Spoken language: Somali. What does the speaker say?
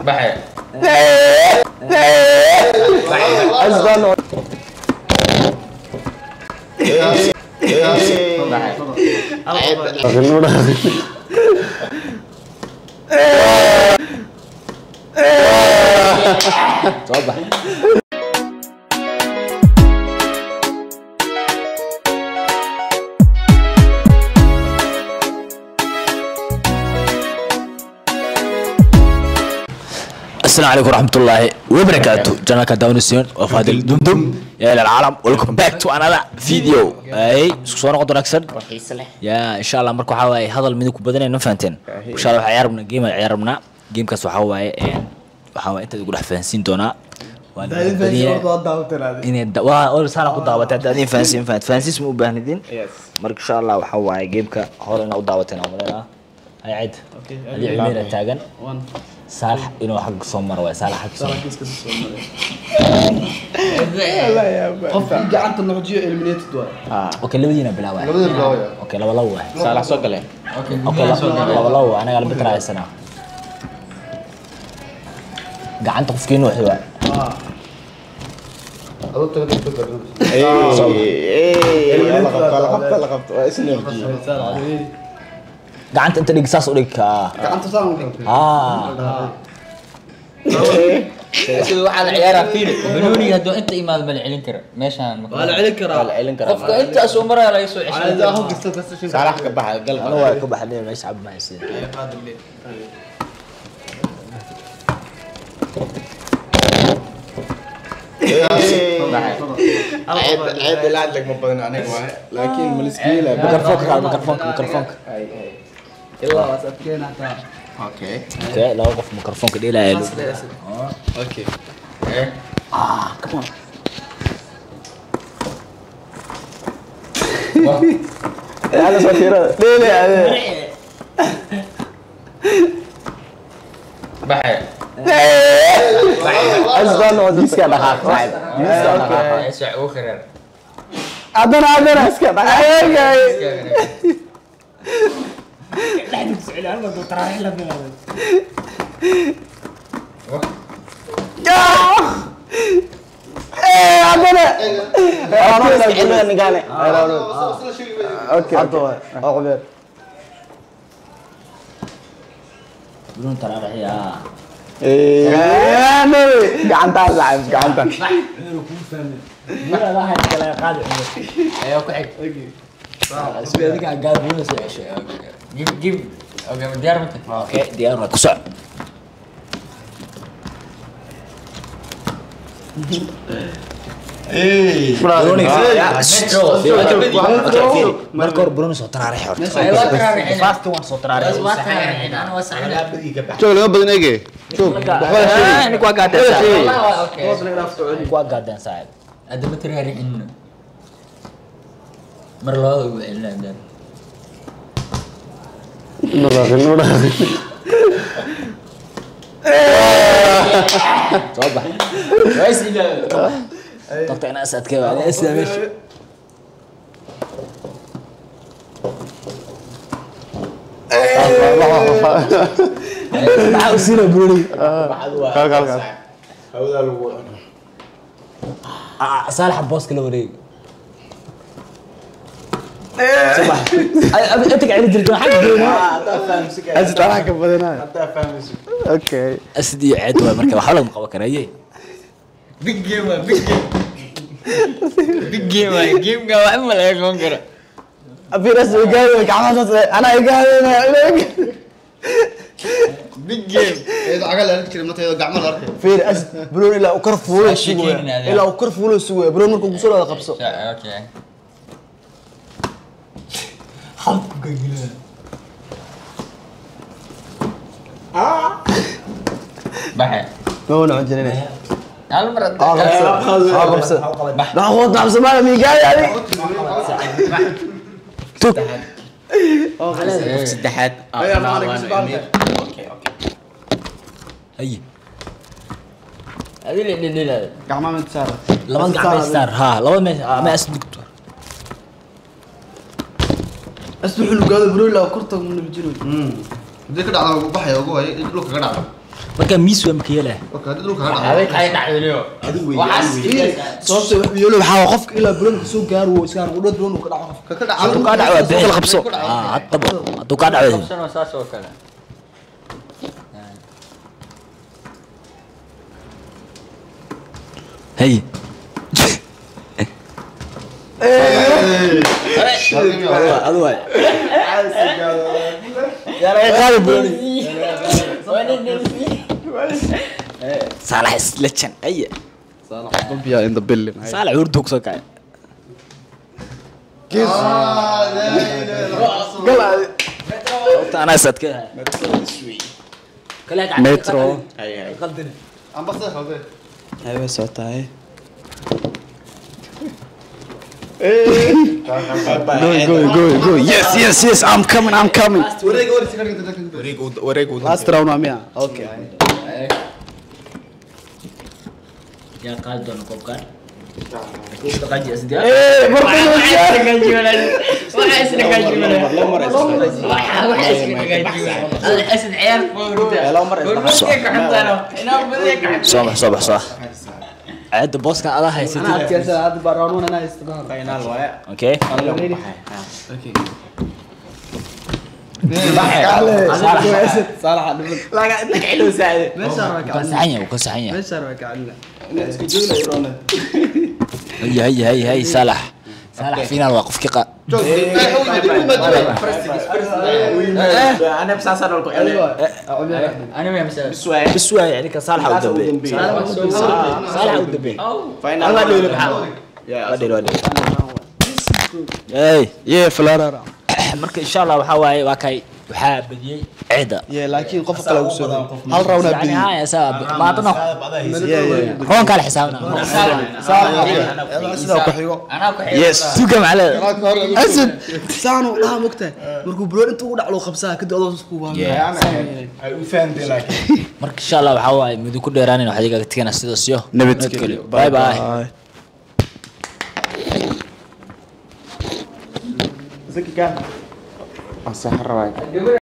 Baxay. Soo bax. السلام عليكم ورحمة الله وبركاته. جناك داونسيون وفادل دمدم يا إلى العالم. Welcome back to another video. Ay, isku soo noqon wanaagsan. Ya, insha Allah marka waxa waaye hadal midku badanayno fahanteen. Insha Allah waxa ciyaarna game ciyaarna. Gamekaas waxa waaye waxa waaye inta ugu dhex fahansiin doonaa. Waa inay waa oo saala ku daawatay hadda idin fahansiin fahansiis ma u baahnidin. Marka insha Allah waxa waaye gameka hore ina u daawateen oo malena. Hay cid. Hadii Cumeer taagan. Saalax inuu xag soo maro waay Saalax xag soo maro. Qofkii gacanta nuujiyo eliminated waay. Okay, labadiina bilaabay. Labadiina bilaabaya. Okay, laba laba waay. Saalax soo galee. Okay, laba laba waay. Anaga laba taraysana. Gacanta qofkii nuuxi waay. Adoo taga dadka garan. Ee, la qabto la qabto la qabto waa isna horjiye. Gacanta inta dhig saas u dhig. Gacanta saan u dhig. Sida waxaa la ciyaaraa fiiri. Banooniga hadduu inta imaado ma la celin karo. Meeshaan ma Waa la celin karaa. Waa la celin karaa. Qofka intaas uu maraya laga soo ceshan. Saalax ka baxa gal. Ana waa ka baxnay meesha cab ma haysan. Ceeb ceeb ilaa lagma badan aniga waaye laakiin maliskiila. Mikrofoonka qaad, mikrofoonka, mikrofoonka. Ilaa waas adkeena taa. Okay. Okay, laba qof mikrofoonka dheelaya. Okay. Come on. هذا صفيرة ليه ليه Baxay. أصلاً ديسكا دقاق صاحب ديسكا دقاق. Isha ugu khirar. أدنى أدنى ديسكا دقاق. أدنى okay okay. Banooni taraaraxiya. إيه gacanta saaxib gacanta. Mira waxa kala qaad Cumeer. Ayaa ku xig. Isku adiga gaad banooni soo ceshay. Give give. Okay, ma diyaar ma tahay? Okay, diyaar waa ku soc. Marka hore banooni soo taraaraxi horta. Waa taraaraxina. Fast one soo taraaraxi. Waa taraaraxina. Ana waa saxina. Joog laga badan eege. Joog. Ninku waa gaadeen saaxib. Wallah waa okay. Ninku waa gaadeen saaxib. Hadda ma taraaraxino. Mar labaad ugu celinaa hadaan. Soo bax. Waa is ilaawi. Doctor ina is adkeeyo waa is meesha. Maxaa u siina banooni? Kal kal kal. Hawada lagu. Saalax booska la wareeg. Soo bax. Inta ka celin jirto xag goyno. أنت طالع كبدنا. Okay. Asad iyo ceed waay marka waxa lagu qaban karayay. Big game waa big game. Big game waa game-ga wax ma laga qaban karo. أبي رأس إيجابي gacmaha أنا إيجابي. Big game. Iyadoo cagal la arki jiray maanta iyadoo gacmo la arkay. فير أسد بلون إلى أكر فولو Waa sheekeynina سوى adiga. إلى أكر فولو سوى بلون مركو قصور هذا قبصه. Okay. Xalku ka gilaa. Baxay. ما هو نوع جنين. Hal mar قبصه قبصه. لا هو نعم سمعنا ميجاي يعني. Qof saddexaad. Okay okay. Hay. Adiga dhidhidhida. Gacmaha mid saar. Laba gacmo saar ha, laba meesha ma asad dhigto. Asdu wuxuu gaado bro ilaa kurta mu nabjino. Hadii ka dhacdo ugu baxaya ugu waay dhulka ka dhacdo. Marka miis waa makiyelah. Sababta wax yeelo waxaa qofka ilaa bulanka soo gaaro wuu iska u dhow bulanka ka dhaco qofka Ka dhaco. Hadduu kaa dhaco waa bixi. Qabso. Haddaba hadduu kaa dhaco. Qabsano saas oo kale. Hey. Adu waay. Qaadi bulanka. Saalax isla jan. Ay. Saalax in the building. Saalax hurdu ku soo kacay. Horta anaa is adkay. Metro. Qaldin. Aywa socotaay. Go go go go. Yes yes yes, I'm coming, I'm coming. Wareeg Last round amiya. Okay. Yaa qaadi doona koobkan? Koobka qaadi asdiya. Eh, markuu Soo bax, soo bax, soo. Ceedda booskan adaa haysatid. Ana adkaysa hadda baa round 1 ana haysta. Final waaye. Okay. Okay. Saalax dhiman. Laga inta kicilo saade. Meesha waa Wuu ka ka saxan yahay, wuu ka saxan yahay. Meesha waa ka calina. Hay hay hay hay Saalax. Saalax final waa qofkii qa. Ana bsaasan ku celin. Ana ma Bis waay yani ka Saalax u dambeeyay. Saalax u dambeeyay. Final. Waa dheelo maxaa? Waa dheelo, waa dheelo. Hey. Yeah, Flarara. Marka insha Allah waxaa waaye waa kay waxaa badiyay ceeda. Yeah, laakiin qof kale ugu soo hal round Yani badiyay. haa asaa maadana Yeah, yeah. roonka la xisaabna. Sidaa ku xigo. Yes. Tuga macallin. Asad saanu dhaha mogtahay markuu buloon inta ugu dhaclo qabsaa kadib adoo isku baa. Ay u fahanteen laakiin. Marka insha Allah waxaa waaye muddo ku dheeraanayna waxaad igaga teganaa sidaas iyo Nabadgelyo. Bye bye. Zaki ka. Asax rabaa.